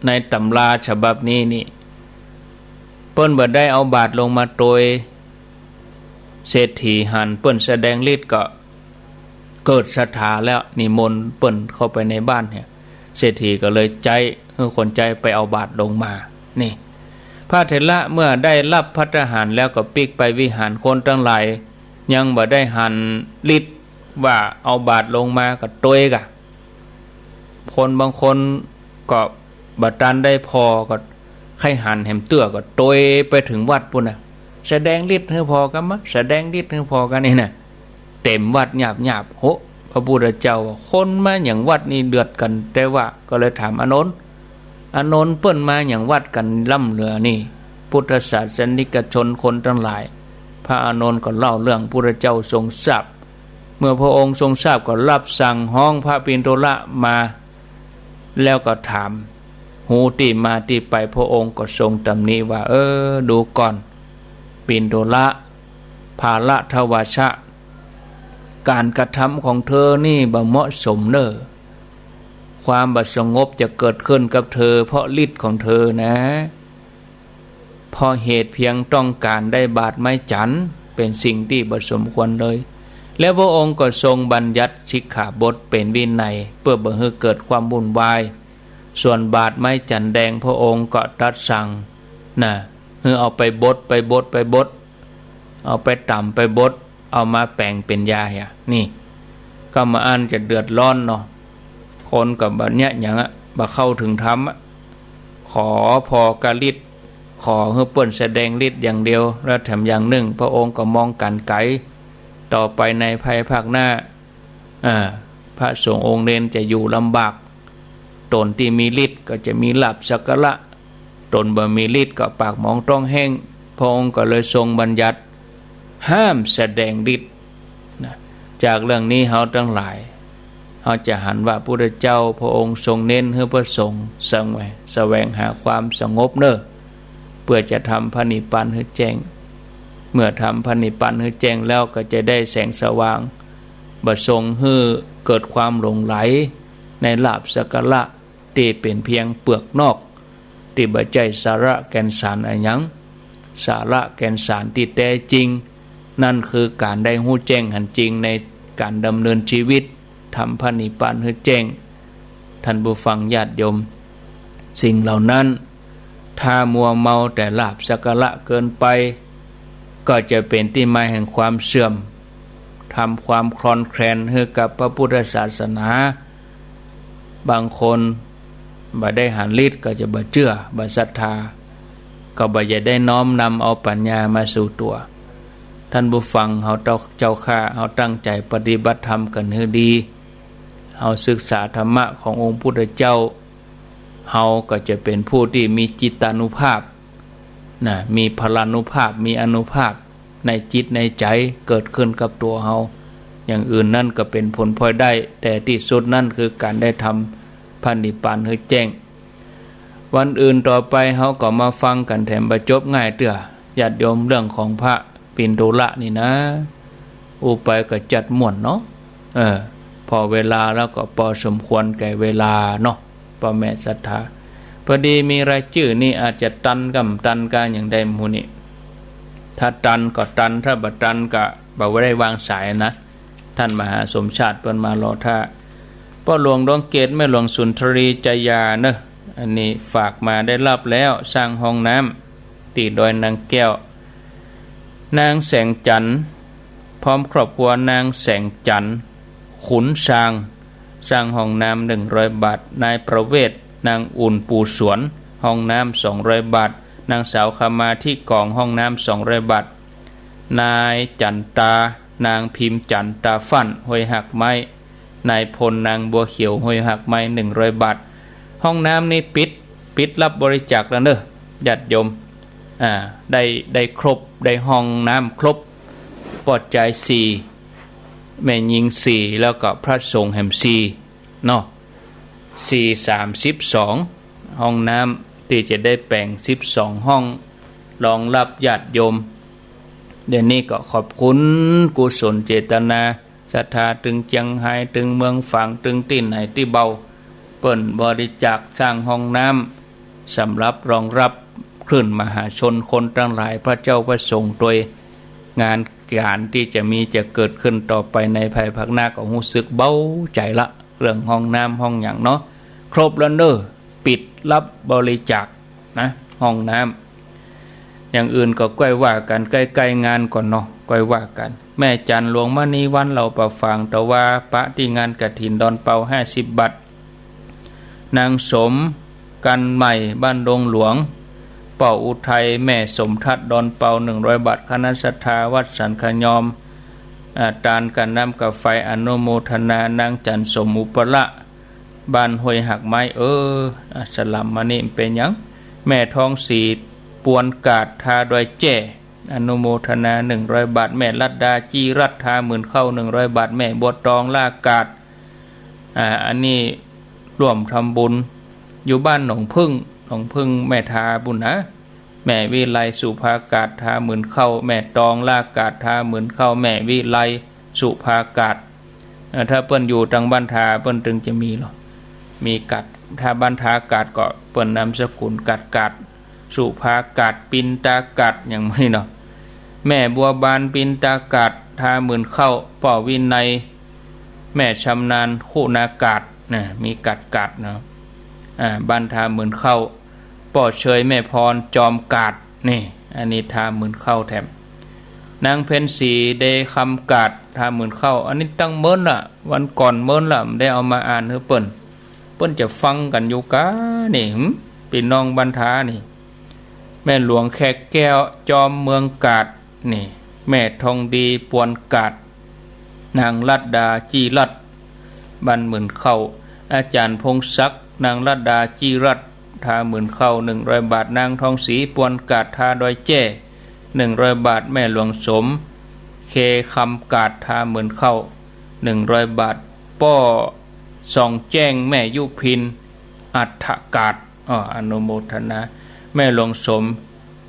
ในตำราฉบับนี้นี่ เปิ้นบ่ได้เอาบาตรลงมาตวย เศรษฐีหันเปิ้นแสดงฤทธิ์ก็เกิดศรัทธาแล้ว นิมนต์เปิ้นเข้าไปในบ้านเนี่ย เศรษฐีก็เลยใจ๊ หื้อคนใจ๊ไปเอาบาตรลงมา นี่ พระเถระเมื่อได้รับภัตตาหารแล้วก็ปิ๊กไปวิหาร คนตังหลายยังบ่ได้หันฤทธิ์ว่าเอาบาตรลงมาก็ตวยกา คนบางคนก็บ่ตันได้ผ่อก็ใค่หันแหมเตื้อก็ตวยไปเถิงวัดปู้นน่ะ แสดงฤทธิ์หื้อผ่อกั๋นมา แสดงฤทธิ์หื้อผ่อกั๋นนี่น่ะ เต็มวัดหยาบๆ โห พระพุทธเจ้าว่า คนมาหยังวัดนี่เดือดกั๋นแต๊ว่า ก็เลยถามอานนท์ อานนท์ เปิ้นมาหยังวัดกั๋นล้ำเหลือนี่ พุทธศาสนิกชนคนตังหลาย พระอานนท์ก็เล่าเรื่องพุทธเจ้าทรงทราบ เมื่อพระองค์ทรงทราบก็รับสั่งฮ้องพระปิณโฑละมา แล้วก็ถาม ฮู้ตี้มาตี้ไป พระองค์ก็ทรงตำหนิว่า เออ ดูก่อน ปิณโฑละ ภาละทวาชะ ก๋านกระทำของเธอนี่บ่เหมาะสมเน่อ ความบ่สงบจะเกิดขึ้นกับเธอเพราะฤทธิ์ของเธอนะ เพราะเหตุเพียงต้องก๋านได้บาตรไม้จันทร์ เป๋นสิ่งตี้บ่สมควรเลย แล้วพระองค์ก็ทรงบัญญัติสิกขาบทเป๋นวินัย เปื้อบ่หื้อเกิดความวุ่นวาย ส่วนบาตรไม้จันทร์แดง พระองค์ก็ตรัสสั่ง น่ะ หื้อเอาไปบด ไปบด ไปบด เอาไปต๋ำไปบด เอามาแป๋งเป๋นยาเหีย นี่ ก็บ่อั้นจะเดือดร้อนเนาะ คนก็บ่เยียะหยังอะ บ่เข้าเถิงธรรมอะ ขอผ่อกับฤทธิ์ ขอหื้อเปิ้นแสดงฤทธิ์อย่างเดียว แล้วแถมอย่างนึ่ง พระองค์ก็มองก๋านไก๋ ต่อไปในภายภาคหน้า อ่า พระสงฆ์องค์เณรจะอยู่ลำบาก ต๋นตี้มีฤทธิ์ก็จะมีลาภสักการะ ต๋นบ่มีฤทธิ์ก็ปากหมองต๊องแห้ง พระองค์ก็เลยทรงบัญญัติห้ามแสดงฤทธิ์นะ จากเรื่องนี้เฮาตังหลาย เฮาจะหันว่าพุทธเจ้าพระองค์ทรงเน้นหื้อพระสงฆ์แสวง แสวงหาความสงบเน่อ เปื้อจะทำพระนิพพานหื้อแจ้ง เมื่อทำพระนิพพานหื้อแจ้งแล้วก็จะได้แสงสว่าง บ่ทรงหื้อเกิดความหลงใหลในลาภสักการะตี้เป๋นเพียงเปลือกนอก ตี้บ่ใจ้สาระแก่นสารอะหยัง สาระแก่นสารตี้แต๊จริง นั่นคือก๋านได้ฮู้แจ้งหันจริงในก๋านดำเนินชีวิต ทำพระนิพพานหื้อแจ้ง ท่านผู้ฟังญาติโยม สิ่งเหล่านั้น ถ้ามัวเมาแต่ลาภสักการะเกินไป ก็จะเป๋นตี้มาแห่งความเสื่อม ทำความคลอนแคลนหื้อกับพระพุทธศาสนา บางคนบ่ได้หันฤทธิ์ก็จะบ่เจื้อ บ่ศรัทธา ก็บ่จะได้น้อมนำเอาปัญญามาสู่ตั๋ว ท่านผู้ฟัง เฮาเจ้า เจ้าข้า เฮาตั้งใจ๋ปฏิบัติธรรมกั๋นหื้อดี เฮาศึกษาธรรมะขององค์พุทธเจ้า เฮาก็จะเป๋นผู้ตี้มีจิตตานุภาพ นะ มีพลานุภาพ มีอานุภาพในจิตในใจ๋เกิดขึ้นกับตั๋วเฮา อย่างอื่นนั้นก็เป๋นผลพลอยได้ แต่ตี้สุดนั้นคือก๋านได้ทำพระนิพพานหื้อแจ้ง วันอื่นต่อไปเฮาก็มาฟังกั๋นแถมบ่จบง่ายเตื้อ ญาติโยม เรื่องของพระปิณฑุละนี่นะ อู้ไปก็จัดม่วนเนาะ เออ ผ่อเวลาแล้วก็ปอสมควรแก่เวลาเนาะ ป้อแม่ศรัทธา พอดีมีรายจื้อนี่อาจจะตันก้ำตันกาอย่างใดหมู่นี้ ถ้าตันก็ตัน ถ้าบ่ตันก็บ่ได้วางสายนะ ท่านมหาสมชาติเปิ้นมารอท่า ป้อหลวงดวงเกต แม่หลวงสุนทรีจยาเนอะ อันนี้ฝากมา ได้ฮับแล้ว สร้างห้องน้ำ ตี้ดอยนางแก้ว นางแสงจันทร์ พร้อมครอบครัว นางแสงจันทร์ ขุนซาง สร้างห้องน้ำ หนึ่งร้อยบาท นายประเวศ นางอุ่น ปู่สวน ห้องน้ำ สองร้อยบาท นางสาวคมา ที่กอง ห้องน้ำ สองร้อยบาท นายจันตา นางพิมพ์จันทร์ ตาฟั่น ห้วยหากไม้ นายพล นางบัวเขียว ห้วยหากไม้ หนึ่งร้อยบาท ห้องน้ำนี่ปิด ปิดฮับบริจาคแล้วเนอะ ญาติโยม อ่า ได้ ได้ครบ ได้ห้องน้ำครบ ป้อจายสี่ แม่ญิงสี่ แล้วก็พระสงฆ์แหมสี่ เนาะ สี่ สาม สิบสอง ห้องน้ำ ตี้จะได้แป๋ง สิบสอง ห้อง รองฮับญาติโยม เดี๋ยวนี้ก็ขอบคุณกุศลเจตนา ศรัทธาตึงเจียงไฮ้ ตึงเมืองฝาง ตึงตี้ไหนตี้เบา เปิ้นบริจาคสร้างห้องน้ำ สำหรับรองฮับคลื่นมหาชนคนตังหลาย พระเจ้าพระสงฆ์ ตวยงานก๋านตี้จะมีจะเกิดขึ้นต่อไปในภายภาคหน้า ก็ฮู้สึกเบาใจ๋ละ เรื่องห้องน้ำห้องหยังเนาะ ครบแล้วเนอะ ปิดฮับบริจาคนะ ห้องน้ำ อย่างอื่นก็ก้อยว่ากั๋น ใก้ๆ งานก่อนเนาะ ก้อยว่ากั๋น แม่จันทร์ หลวงมณีวรรณ เหล่าป่าฝาง ตะวา ปะตี้งานกฐินดอนเปา ห้าสิบบาท นางสม กันใหม่ บ้านดงหลวง ป้ออุทัย แม่สมทัศน์ ดอนเปา หนึ่งร้อยบาท คณะศรัทธาวัดสันขยอม อ่า ตานกับน้ำกับไฟ อนุโมทนา นางจันทร์สม อุปละ บ้านห้วยหากไม้ เออ อ่ะ สลับมานี่มันเป๋นหยัง แม่ทองศรี ปวนกาด ทาดอยแจ้ อนุโมทนา หนึ่งร้อยบาท แม่ลัดดา จี้รัต ทาหมื่นเข้า หนึ่งร้อยบาท แม่บัวตอง ล่ากาด อ่า อันนี้ร่วมทำบุญ อยู่บ้านหนองผึ้ง หนองผึ้งแม่ทาบุญนะ แม่วิไล สุภากาด ทาหมื่นเข้า แม่ตอง ล่ากาด ทาหมื่นเข้า แม่วิไล สุภากาด เอ่อ ถ้าเปิ้นอยู่ตังบ้านทา เปิ้นตึงจะมีลอ มีกาด ถ้าบ้านทากาดก็เปิ้นนามสกุลกาด กาด สุภากาด ปินตากาด อย่างนี้เนาะ แม่บัวบาน ปินตากาด ทาหมื่นเข้า ป้อวินัย แม่ชำนาญ คุณากาด นะ มีกาด กาดเนาะ อ่า บ้านทาหมื่นเข้า ป้อเชย แม่พร จอมกาด นี่ อันนี้ทาหมื่นเข้าแถม นางเพ็ญศรี เดคำกาด ทาหมื่นเข้า อันนี้ตั้งเมินละ วันก่อนเมินละ บ่ได้เอามาอ่านหื้อเปิ้น เปิ้นจะฟังกั๋นอยู่กา นี่ หึ ปี้น้องบ้านทานี่ แม่หลวงแขกแก้ว จอมเมืองกาด นี่ แม่ทองดี ปวนกาด นางลัดดา จี้รัตน์ บ้านหมื่นเข้า อาจ๋ารย์พงศักดิ์ นางลัดดา จี้รัตน์ ทาหมื่นเข้า หนึ่งร้อยบาท นางทองศรี ปวนกาด ทาดอยแจ้ หนึ่งร้อยบาท แม่หลวงสม เคคำกาด ทาหมื่นเข้า หนึ่งร้อยบาท ป้อส่องแจ้ง แม่ยุพิน อัฏฐกาด อ้อ อนุโมทนา แม่หลวงสม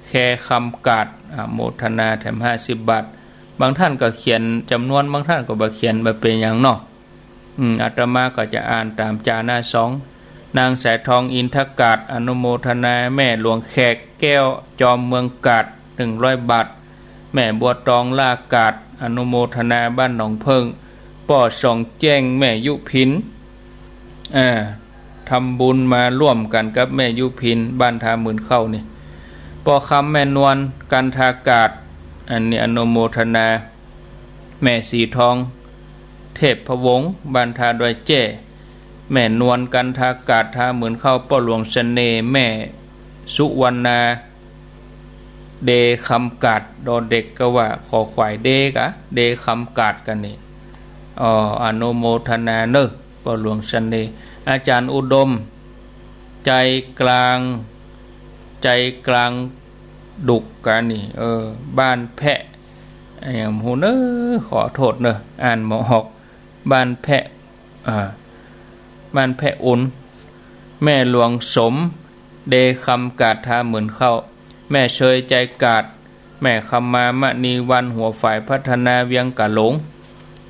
แคคำกาด อนุโมทนาแถมห้าสิบบาท บางท่านก็เขียน จ๋ำนวน บางท่านก็บ่เขียน บ่เป๋นหยังเนาะ อืม อาตมาก็จะอ่านต๋ามจาหน้าซอง นางสายทอง อินทกาด อนุโมทนา แม่หลวงแขกแก้ว จอมเมืองกาด หนึ่งร้อยบาท แม่บัวตอง ล่ากาด อนุโมทนา บ้านหนองเพิ่ง ป้อส่องแจ้ง แม่ยุพิน อ่า ทำบุญมาร่วมกั๋นกับแม่ยุพิน บ้านท่าหมื่นเข้านี่ ป้อคำ แม่นวล กันทากาศ อันนี้อนุโมทนา แม่สีทอง เทพพะวงศ์ บ้านท่าดอยแจ้ แม่นวล กันทากาศ ท่าหมื่นเข้า ป้อหลวงเสน่ห์ แม่สุวรรณา เดคำกาด ดอเด็กกะว่า ขอขวายเดกะ เดคำกาดกั๋นนี่ อ้อ อนุโมทนาเน่อ ป้อหลวงเสน่ห์ อาจารย์อุดม ใจกลาง ใจกลางดุกกั๋นนี่ เออ บ้านแพะ อะหยังบ่ฮู้เน่อ ขอโต้ษเน่อ อ่านบ่ออก บ้านแพะ อ่า บ้านแพะอุ่น แม่หลวงสม เดคำกาด ท่าหมื่นเข้า แม่เชย ใจกาด แม่คำมามณีวรรณ หัวฝ่ายพัฒนาเวียงก๋าหลง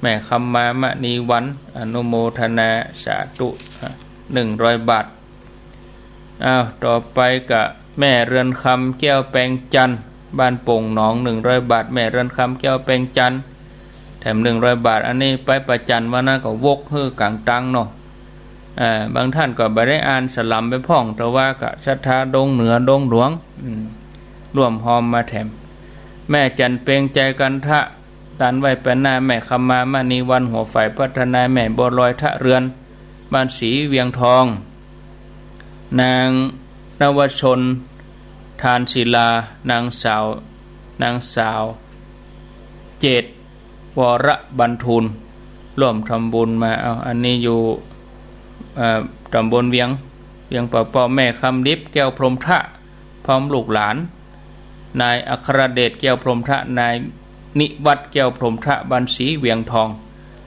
แม่คำมามณีวรรณ อนุโมทนาสาธุ อ่ะ หนึ่งร้อยบาท อ้าว ต่อไปกะแม่เรือนคำ แก้วแปงจันทน์ บ้านโป่งหนอง หนึ่งร้อยบาท แม่เรือนคำ แก้วแปงจันทน์ แถมหนึ่งร้อยบาท อันนี้ไปประจันวันนั้นก็วกหื้อก๋างตังเนาะ อ่า บางท่านก็บ่ได้อ่านสลัมไปพ่อง แต่ว่ากะศรัทธาดงเหนือดงหลวง อืม ร่วมฮอมมาแถม แม่จันเปง ใจกันทะ ตันไว้แปนหน้า แม่คำมามณีวรรณ หัวฝ่ายพัฒนา แม่บัวลอย ทะเรือน บ้านสีเวียงทอง นางนวชน ทานศิลา นางสาว นางสาว เจต วรบรรทูล ร่วมทำบุญมา เอา อันนี้อยู่ เอ่อ ตำบลเวียง เวียงป่าเป้า แม่คำลิบ แก้วพรหมทะ พร้อมลูกหลาน นายอัครเดช แก้วพรหมทะ นายนิวัฒน์ แก้วพรหมทะ บ้านสีเวียงทอง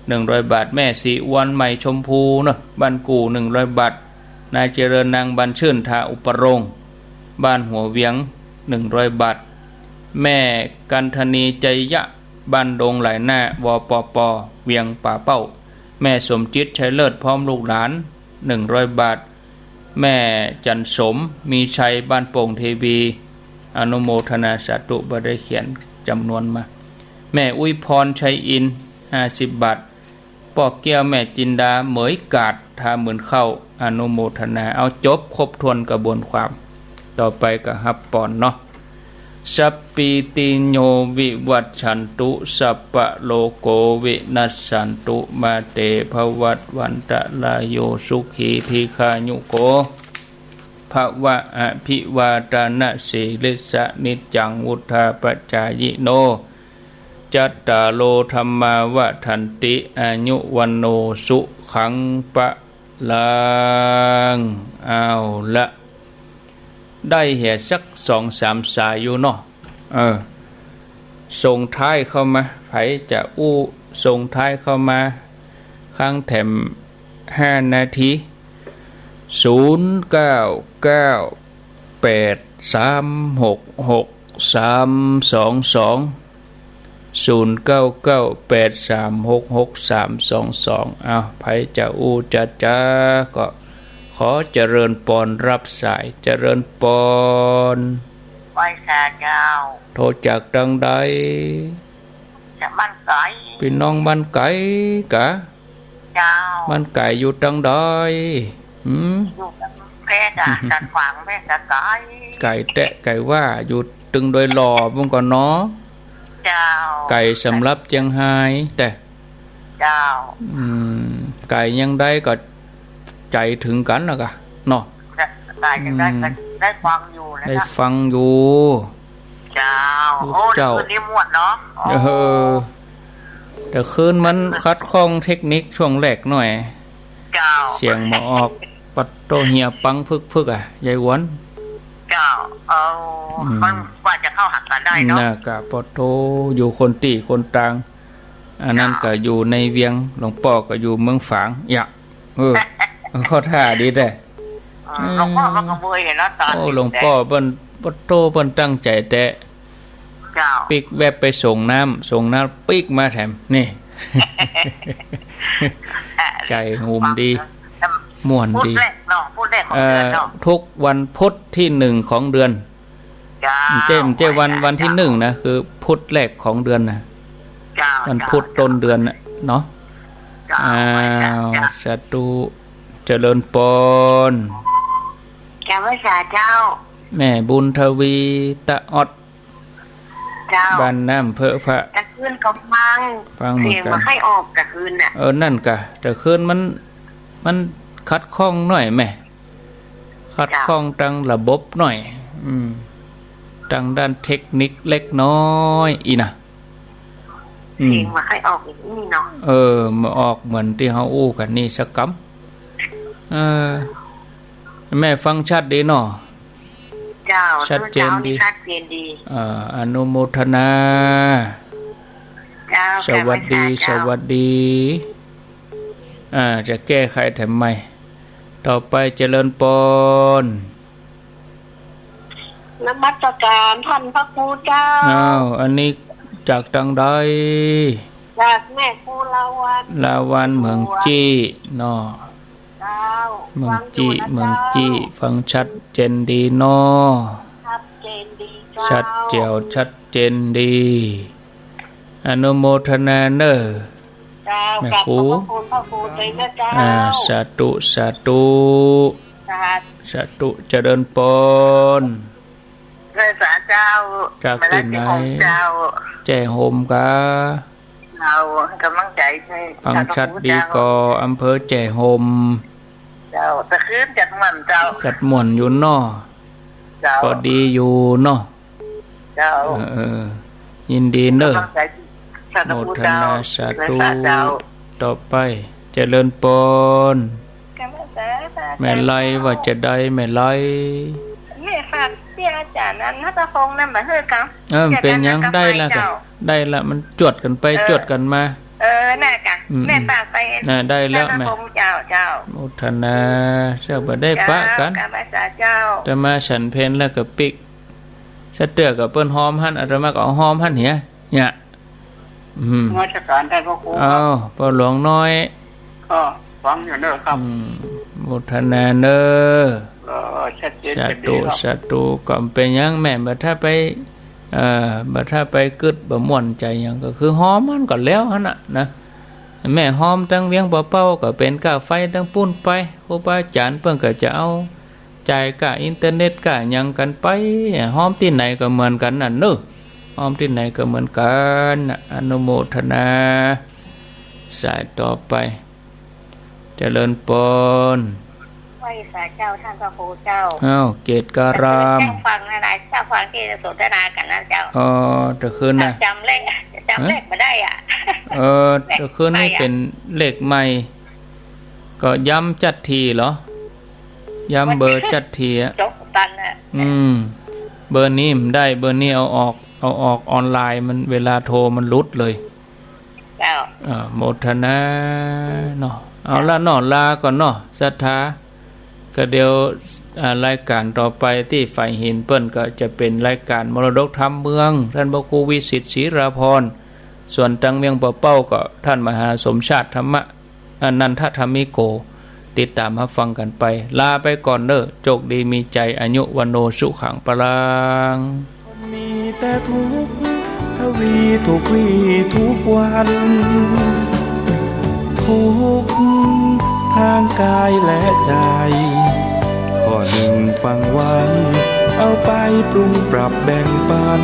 หนึ่งร้อยบาท แม่สีอวน ใหม่ชมพูเนาะ บ้านกู่ หนึ่งร้อยบาท นายเจริญ นางบันชื่น ทาอุปโรงค์ บ้านหัวเวียง หนึ่งร้อยบาท แม่กันธนี ใจยะ บ้านดงหลายหน้า วปป เวียงป่าเป้า แม่สมจิต ชัยเลิศ พร้อมลูกหลาน หนึ่งร้อยบาท แม่จันสม มีชัย บ้านโป่งเทวี อนุโมทนาสาธุ บ่ได้เขียนจำนวนมา แม่อุ๊ยพร ชัยอินทร์ ห้าสิบบาท ป้อแก้ว แม่จินดา เหมยกาด ท่าหมื่นเข้า อนุโมทนา เอา จบครบถ้วนกระบวนความ ต่อไปก็ฮับปอนเนาะ สัพพีติโยวิวัชชันตุ สัพพะโรโควินัสสันตุ มาเตภวัตวันตะราโย สุขีทีฆายุโกภะวะ อภิวาทะนะสีลิสสะ นิจจังวุฑฒาปะจายิโน จัตตาโรธัมมาวัฑฒันติ อายุวัณโณสุขังพะลัง เอาละ ได้เหียสักสองสามสายอยู่เนาะ เออ ส่งท้ายเข้ามา ใผจะอู้ส่งท้ายเข้ามา ค้างแถมห้านาที ศูนย์เก้าเก้าแปดสามหกหกสามสองสอง ศูนย์เก้าเก้าแปดสามหกหกสามสองสอง อ้าว ใผจะอู้จะจ๋าก็ขอเจริญปอนรับสาย เจริญปอน ไหว้สาเจ้า โทรจากตังใด จากบ้านไก๋ ปี้น้องบ้านไก๋กา เจ้า บ้านไก๋อยู่ตังใด หืม อยู่แพร่กา ตัดขวางแพร่กาไก๋ ไก๋แต๊ ไก๋ว่า อยู่ตึงดอยหล่อปุ้นก่อเนาะ เจ้า ไก๋สำหรับเจียงฮายแต๊ เจ้า อืม ไก๋ยังได้ก็ใจ๋เถิงกั๋นแล้วกา เนาะ ไก๋ยังได้ อืม ได้ฟังอยู่นะ ได้ฟังอยู่ เจ้า โอ้ เจ้า คืนนี้ม่วนเนาะ เออ แต่คืนมันขัดข้องเทคนิคช่วงแรกหน่อย เจ้า เสียงบ่ออก ปัดโต้เหียปังพึกๆ อ่ะ ยายหวน เจ้า เออ อืม มันกว่าจะเข้าหากั๋นได้เนาะ น่ากะ ปัดโต้ อยู่คนตี้คนตาง อันนั้น เจ้า ก็อยู่ในเวียง หลวงป้อก็อยู่เมืองฝาง ยะ เออ เข้าท่าดีแต๊ อืม หลวงป้อมันก็เมื่อยเนาะ ตอน โอ้ หลวงป้อเปิ้น ปัดโต้ เปิ้นตั้งใจ๋แต๊ เจ้า ปิ๊กแวบไปส่งน้ำ ส่งน้ำปิ๊กมาแถม นี่ ใจ๋หุ่มดี ม่วนดี พุธแรกเนาะ พุธแรกของเดือนเนาะ เอ่อ ทุกวันพุธที่หนึ่งของเดือน เจ้า บ่ใจ้ บ่ใจ้วัน วันตี้หนึ่งนะ คือพุธแรกของเดือนนะ เจ้า วันพุธ เจ้า ต้นเดือนน่ะ เนาะ เจ้า อ้าว เจ้า สาธุ เจริญปอน กราบไหว้สาเจ้า แม่บุญทวี ตะออด เจ้า บ้านน้ำเพิงพระ ตะคืนก็ฟัง ฟังเหมือนกั๋น เสียงบ่ค่อยออกตะคืนน่ะ เออ นั่นกะ ตะคืนมัน มันขัดข้องหน่อยแม่ ขัดข้อง เจ้า ตางระบบหน่อย อืม ตางด้านเทคนิคเล็กน้อย อี้นะ อืม เสียงบ่ค่อยออกอย่างอี้เนาะ เออ บ่ออกเหมือนตี้เฮาอู้กั๋นนี่สักกำ เออ แม่ฟังชัดดีเนาะ เจ้า ชัดเจนดี ชัดเจนดี เอ่อ อนุโมทนา เจ้า สวัสดี กราบไหว้สาเจ้า สวัสดี อ่า จะแก้ไขทำไม ต่อไปเจริญปอน นมัสการต้านพระครูเจ้า อ้าว อันนี้จากตางใด จากแม่ครูลาวัณ ลาวัณ เมืองจี้เนาะ เจ้า เมืองจี้ ฟังอยู่นะเจ้า เมืองจี้ ฟังชัดเจนดีเนาะ ชัดเจนดีเจ้า ชัดแจ๋ว ชัดเจนดี อนุโมทนาเน่อ เจ้า แม่ครู กราบขอบพระคุณพระครูด้วยนะเจ้า อ่า สาธุ สาธุ สาธุ สาธุ เจริญปอน ไหว้สาเจ้า จากตี้ไหน มาได้ที่ของเจ้า แจ้ห่มกา เอากำลังใจ๋ให้ ฟังชัดดีก่อ อำเภอแจ้ห่ม เจ้า ตะคืนจัดม่วนเจ้า จัดม่วนอยู่เนาะ เจ้า ก็ดีอยู่เนาะ เจ้า เออ เออ ยินดีเน่อ กำลังใจ๋ สาธุ โมทนา เจ้า สาธุ ไหว้สาเจ้า ต่อไป เจริญปอน กราบไหว้สาเจ้า แม่ไลว่าจะใด แม่ไล แม่ฝากเตี้ยอาจ๋ารย์นัทพงษ์นั่นบ่หื้อเก่า เออ มันเป๋นหยัง เตี้ยอาจ๋ารย์นัทพงษ์ ได้ละกะ เจ้า ได้ละ มันจวดกั๋นไป เออ จวดกั๋นมา เออ น่ะกะ อืม แม่ฝากไป น่ะ ได้แล้ว นัทพงษ์ แม่ เจ้า เจ้า โมทนา เจ้า บ่ได้ปะกั๋น เจ้า กราบไหว้สาเจ้า อาตมาฉันเพลแล้วก็ปิ๊ก สะเตื้อกับเปิ้นฮอมหั้น อาตมาก็เอาฮอมหั้นเหีย เนี่ย อืม นมัสการต้านพระครู อ้าว ป้อหลวงน้อย ก็ฟังอยู่เน่อครับ อืม โมทนาเน่อ เออ ชัดเจน สาธุ ชัดดีครับ สาธุ ก็บ่เป๋นหยังแม่ บ่ถ้าไป เอ่อ บ่ถ้าไปกึ๊ดบ่ม่วนใจ๋หยัง ก็คือฮอมหั้นก่อนแล้วหั้นน่ะนะ แม่ฮอมตางเวียงป่าเป้าก็เป๋นก้าไฟตางปู๊นไป ครูบาอาจ๋ารย์เปิ้นก็จะเอา จ่ายก้าอินเทอร์เน็ตก้าหยังกั๋นไป ฮอมตี้ไหนก็เหมือนกั๋นนั่นเน่อ ฮอมตี้ไหนก็เหมือนกั๋น อนุโมทนา สายต่อไป เจริญปอน ไหว้สาเจ้าต้านพระครูเจ้า อ้าว เกตการาม เจ้าฟังนะนะ เจ้าฟังตี้สนทนากั๋นนะเจ้า อ๋อ ตะคืนนะ จ๋ำเลข จ๋ำเลขบ่ได้อะ เออ ตะคืนนี้เป๋นเลขใหม่ ก็ย้ำจั๊ดทีเหรอ ย้ำเบอร์จั๊ดทีอะ จกตันอะ อืม เบอร์นี้บ่ได้ เบอร์นี้เอาออก เอาออกออนไลน์ มัน เวลาโทรมันหลุดเลย เจ้า อ่า โมทนาเนาะ เอาละเนาะ ลาก่อนเนาะ ศรัทธา ก็เดี๋ยว อ่า รายการต่อไปตี้ฝ่ายหินเปิ้นก็จะเป๋นรายการมรดกธรรมเมือง ต้านพระครูวิสิทธิ์ ศิราภรณ์ ส่วนตางเวียงป่าเป้าก็ต้านมหาสมชาติธรรมะ อนันทธรรมิโก ติดต๋ามฮับฟังกั๋นไป ลาไปก่อนเน่อ โจคดีมีใจ๋ อายุ วัณโณ สุขัง พลัง คนมีแต่ทุกข์ ทวีทุกวีทุกวัน ทุกข์ทางกายและใจ๋ ข้อหนึ่งฟังไว้ เอาไปปรุงปรับแบ่งปัน